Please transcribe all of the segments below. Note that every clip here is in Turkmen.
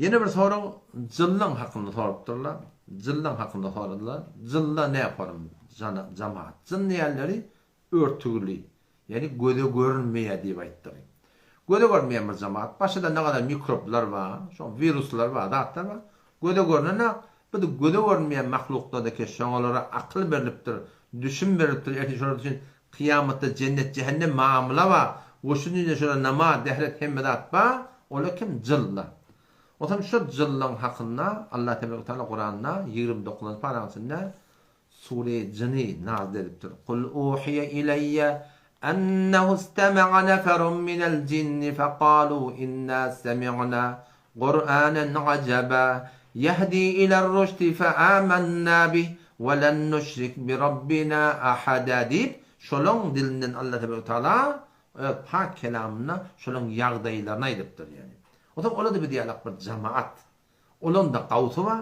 Ýene bir sorag jyllaň hakynda sorapdyrlar. Jyllaň hakynda soradylar. Jylla ne form jamaat. Jyn diýenleri örtügli, ýagny göze görünmeýär diýip aýtdyr. Göze görünmeýän bir jamaat. Başga-da ne gadar mikroblar bar, şo wiruslar bar, zatlar bar. Göze görünen-ä, bu göze görünmeýän mahluklarda ki şoňalara akyl berlipdir, düşüm berlipdir, ertir şolar üçin kyýamatda jennet-jähennem mamla bar, we şu dünýede şolara namaz, dähret hemme zat bar, olar kim? Jynlar. Onsoň şo jynlaň hakynda Allah tebarek we taala Kuranda 29-njy paraň içinde Sure Jyny nazyl edipdir. Kul uhiýe ileýýe ennehu istema'a neferun minel jinni fekalu inna semi'na Kur'anen ajaba ýehdi iler ruşdi feamanna bih we len nuşrik bi Rabbina ahada diýip, şolaň dilinden Allah tebarek we taala öz pak kelamynda şolaň ýagdaýlaryny aýdypdyr ýagny. Onsoň olar-da biz ýalak bir jamaat. Olaň-da gawsy bar,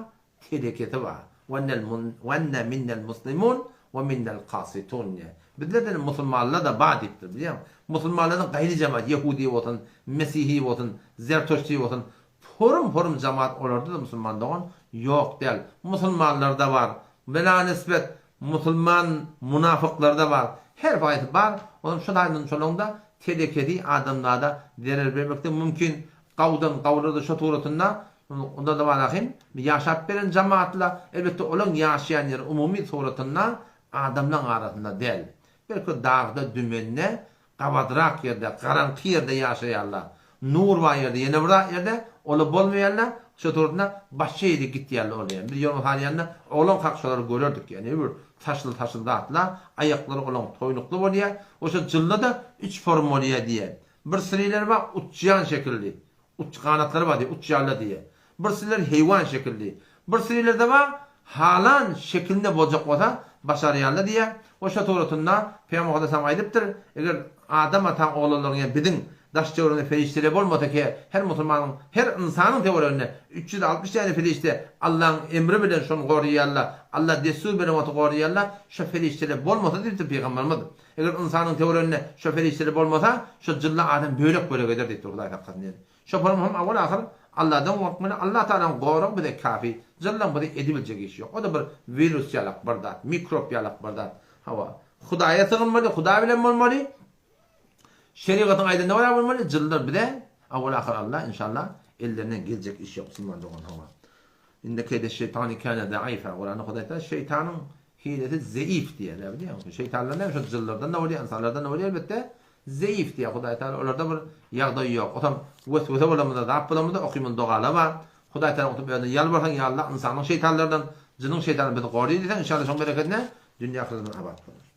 Telekesi bar. Wenne minnel muslimun we minnel kasitun diýýär. Bizlerden musulmanlar-da bar diýipdir, bilýäňmi? Musulmanlardan gaýry jemaat, ýehudi bolsun, mesihi bolsun, zertoşti bolsun, porum-porum jemaat olarda-da musulman dogan ýok däl. Musulmanlar-da bar. Bela nisbet musulman munafyklar-da bar. Her haýsy bar. Onuň şu taýdan şolaň-da telekesi adamzada zerer bermek-de mümkin. Gawdan gawlarda şo suratynda onda-da bar ahym, ýaşap beren jamaatla, elbetde olaň ýaşaýan ýeri umumy suratynda adamlaň arasynda däl. Belki dagda, dümende, gabadrak ýerde, garaňky ýerde ýaşaýarlar. Nur bar ýerde, ýene bir zat ýerde ola bolmaýarlar, şo suratynda başga ýere gitýärler olar ýa. Biz ýolun salýanda oglan kak şolary görerdik ýa. Ne bir saçly-saçly zatlar, aýaklary olaň toýnukly bolýar. Oşa jylda-da üç form bolýar diýýär. Bir sirileri bar uçýan şekilli. Uç ganatlary bar diýýär, uçýarlar diýýär. Bir sirileri heýwan şekilli. Bir sirileri-de bar halan şekilinde boljak bolsa başarýarlar diýýär. We şo suratynda Pygamber Muhammet aýdypdyr, Eger Adam ataň oglanlaryň ýa biziň daş töwereginde perişdeler bolmasa ki her musulmanyň her ynsanyň töwereginde 360 däne perişde Allaň emri bilen şony goraýarlar, Allah dessur beren wagty goraýarlar, şo perişdeler bolmasa diýipdir Pygamberimiz. Eger ynsanyň töwereginde şo perişdeler bolmasa, şo jynly adam bölek-bölek eder diýipdir Hudaý saklasyn diýen. Şo forma hem awal-ahyr Alladan gorkmaly, Allah Tagalaň goragy bize kafi, jynlaň bize edibiljek işi ýok. O-da bir wirus ýalak bir zat, mikrop ýalak bir zat. Hawa, Hudaýa sygynmaly, Hudaý bilen bolmaly, şerigatyň aýdanyna görä bolmaly, jynlar bize awal-ahyr Allah inşallah ellerinden geljek iş ýok musulman dogan hawa. Inne keýde şeýtany kâne zaifa. Kuranda Hudaý Taala şeýtanyň hilesi zeif diýýär, näme diýýär? Şeýtanlar näme şol jynlardan-da bolýar, ynsanlardan-da bolýar elbetde. Zeif diýýär Hudaý Taala. Olarda bir ýagdaý ýok. Otam weswese bolamyzda, zat bolamyzda okymaly dogalar bar. Hudaý Taala otup özüne ýalbarsaň, ýa Allah ynsanyň şeýtanlardan, jynyň şeýtanyndan bizi gory diýseň, inşallah şoň berekedine dünýä ahyretimiz abat bolar.